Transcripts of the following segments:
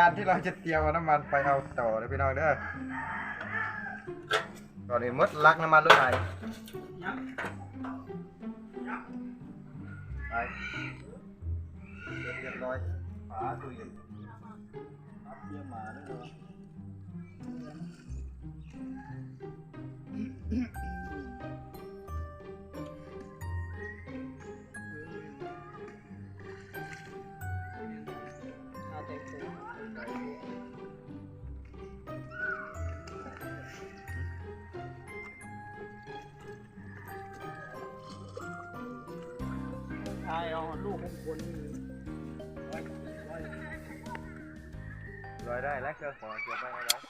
ອັນທີ່ເຮົາຈະຕຽມເອົານ້ຳມັນໄປເອົາຕໍ່ເດີພີ່ນ້ອງເດີ. ຕອນນີ້ໝົດຫຼັກນ້ຳມັນລົງໄປ ໄປ ເສດຮຽບຮ້ອຍ ປາ ຕູ້ເຢັນ ເຕຍມາເດີ. ຖ່າຍເອົາລູກຄົນ ລອຍໄດ້ແລ້ວ ເຄື່ອງຂອງເກັບໄວ້ໃຫ້ລາວ.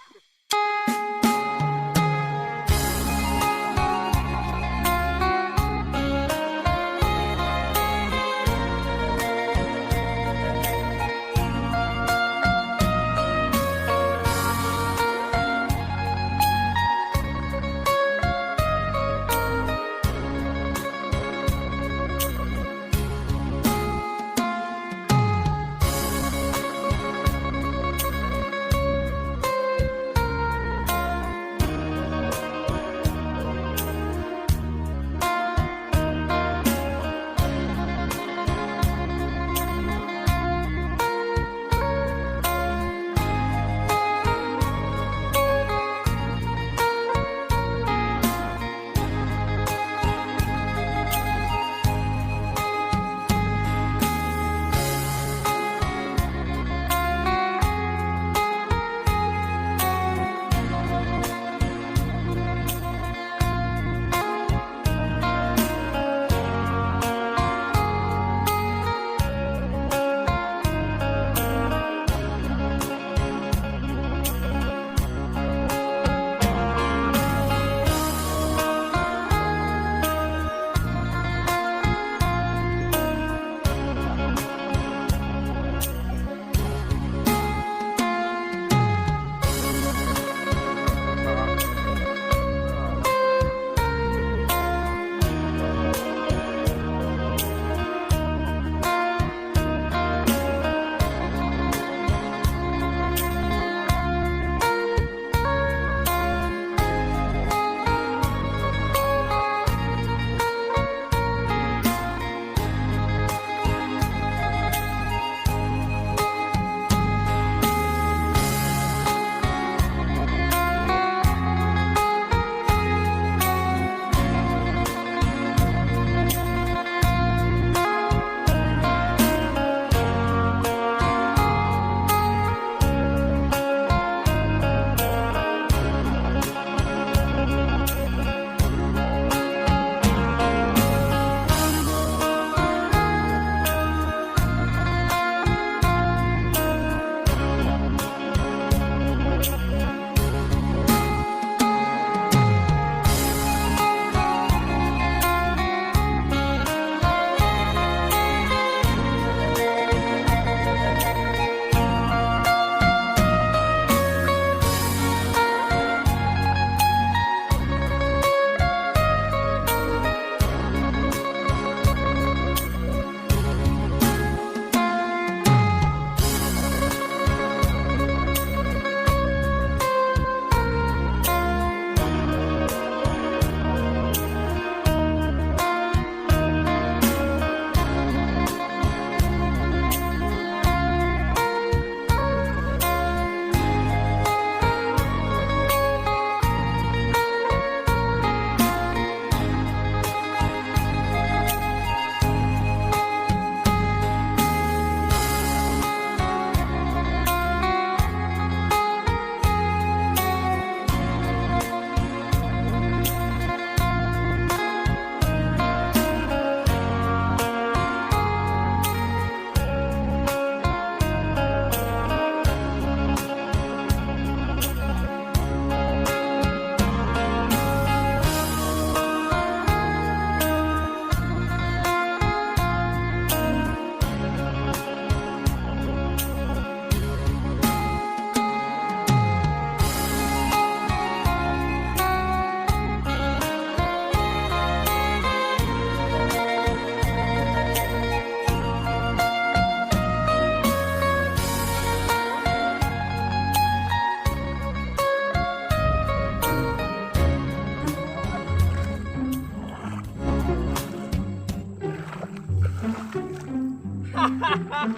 ທ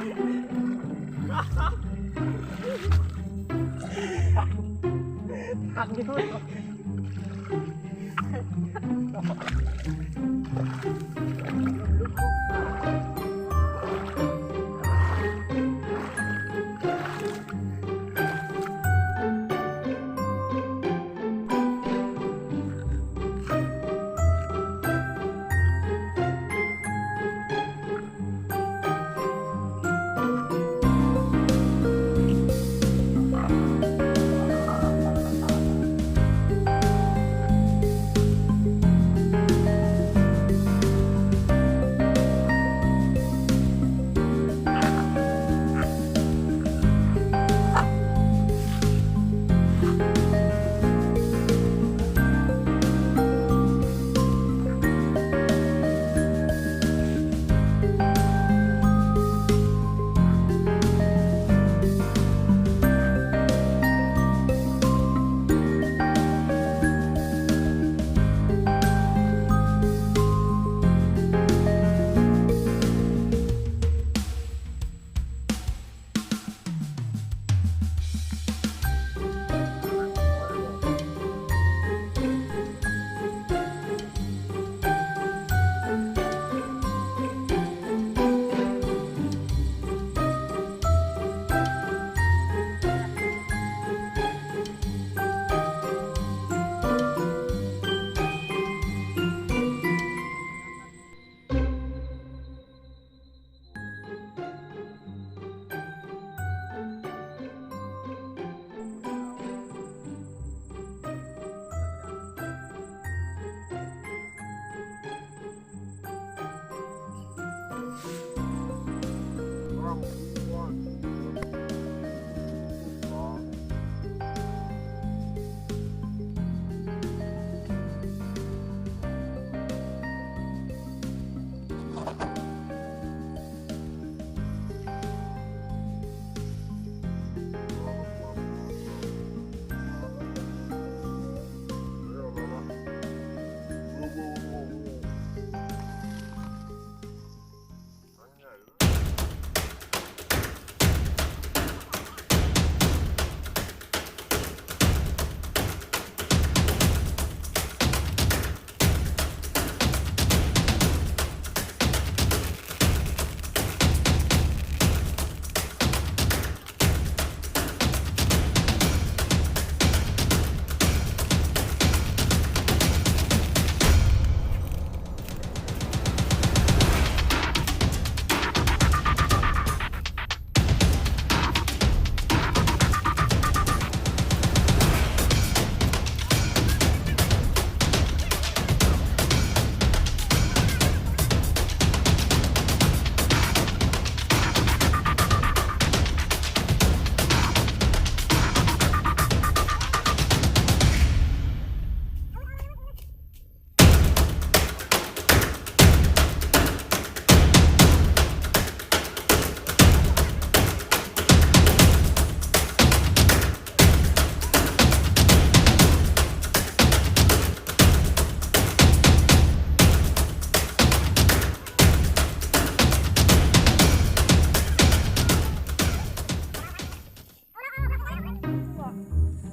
ັນຢູ່.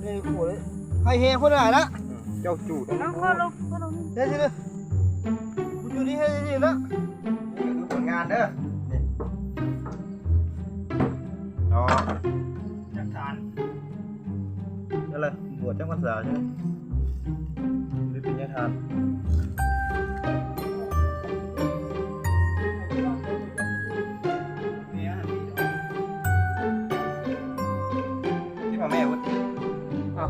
ເອີ ໂອ້ຍ ໃຫ້ແຮງຄົນຫຼາຍລະ ເຈົ້າຈູດ ເອົາ ຂໍລົງ ຂໍລົງ ເຮັດຊິເດີ ກູຈູດນີ້ ເຮັດຊິເດີ ນີ້ຄືຜົນງານເດີ ນີ້ ເນາະ ຫຼັກຖານ ນັ້ນແຫຼະ ບວດຈັກພັນສາ ໄດ້ເປັນຍາທານ ທີ່ພໍ່ແມ່ພຸ້ນ ເອົ້າ.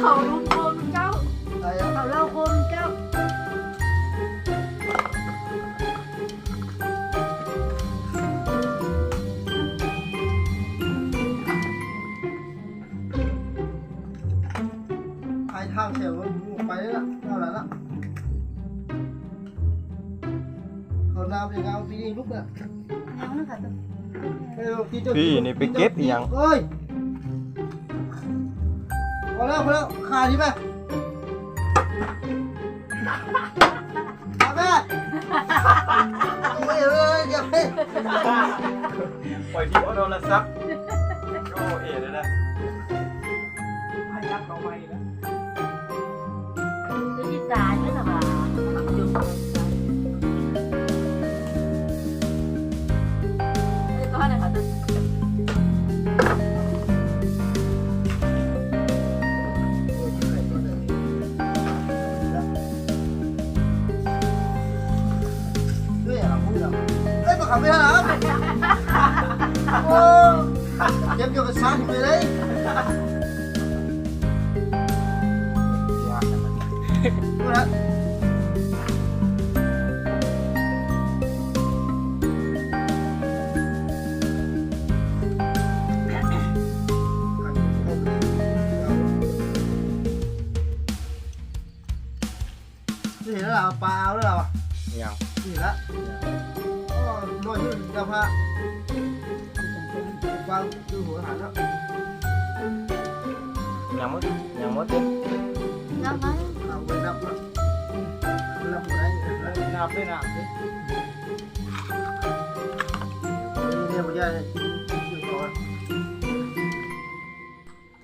ເຂົາລຸມໂຄມເຈົ້າ ໄປແລ້ວ ເຂົາເລົ່າໂຄມເຈົ້າ. ໄປທາງແຖວ ໄປແລ້ວລະ ເອົາລະລະ ເຂົານາວເປັນນາວປີນີ້ລຸກແລ້ວ ຍັງນະຄະ ເອີ ພີ່ນີ້ໄປເກັບອີ່ຫຍັງ ໂອ້ຍ ພໍແລ້ວ ພໍແລ້ວ ຂາຍດີໄປ. ເອົາແມ່ ໂອ້ຍ ເອີຍ ຢ່າໄປ ຂ້ອຍທີ່ເອົາໂທລະສັບ ໂອ້ ເອເດ້ນະ ໃຫ້ຍັບເຂົ້າໄປນະ ຄືຊິຕາຍເດ້ລະວ່າ ເອີ ກໍຫັ້ນນະ ເຮີ້ຍ ເອົາມືນຳ ເອີຍ ບໍ່ເຂົ້າໄປຫາ ໂອ້ ເຈັບຢູ່ກັບຊານໄປເລີຍ ນີ້ລະ ເອົາປາເອົາແລ້ວລະ ຫຍັງ ນີ້ລະ ໂອ້ ນ້ອຍຢູ່ ດາວພາ ວາງຢູ່ຫົວຫານເນາະ ຍັງບໍ່ ຍັງບໍ່ເຕັມ ຍັງໄງ ເອົາໄວ້ນັບເນາະ ນັບບໍ່ໄດ້ ນັບໄດ້ນະ ນີ້ ນີ້ ບໍ່ຢາກໃຫ້ກິນ ກິນກ່ອນ.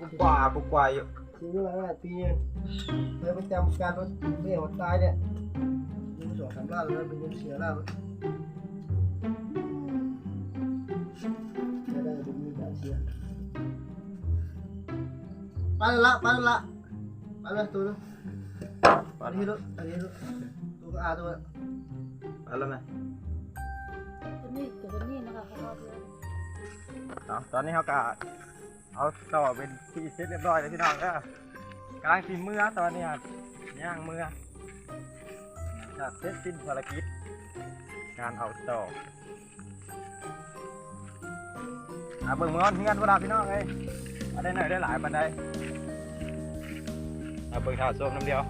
ກູກວ່າ ກູກວ່າຢູ່ ຊື້ມາຫຼາຍປີ ເຄີຍປະຈຳການລົດແມ່ວ່າຕາຍແລ້ວ ຢູ່ສອງສາມລ້ານແລ້ວ ເປັນເງິນເສຍລ້ານ ໄດ້ ໄດ້ ບໍ່ມີການເສຍ ໄປລະ ໄປລະ ໄປລະ ໂຕ ອັນນີ້ລົດ ອັນນີ້ລົດ ໂຕກໍອາໂຕ ໄປລະແມ່ ໂຕນີ້ ໂຕນີ້ນະຄະ ເອົາ ຕອນນີ້ເຮົາກໍ ເອົາຕໍ່ເປັນທີ່ເສັດຮຽບຮ້ອຍແລ້ວພີ່ນ້ອງເດີ ກຳລັງຊິເມືອຕອນນີ້ ຍ່າງເມືອ ຈາກເສັດສິ້ນພາລະກິດ ການເອົາຕໍ່ ມາເບິ່ງເມືອຮອດເຮືອນພຸ້ນລະພີ່ນ້ອງເອີຍ ວ່າໄດ້ໜ້ອຍໄດ້ຫຼາຍປານໃດ ມາເບິ່ງຖ້າຊົມນຳດຽວ.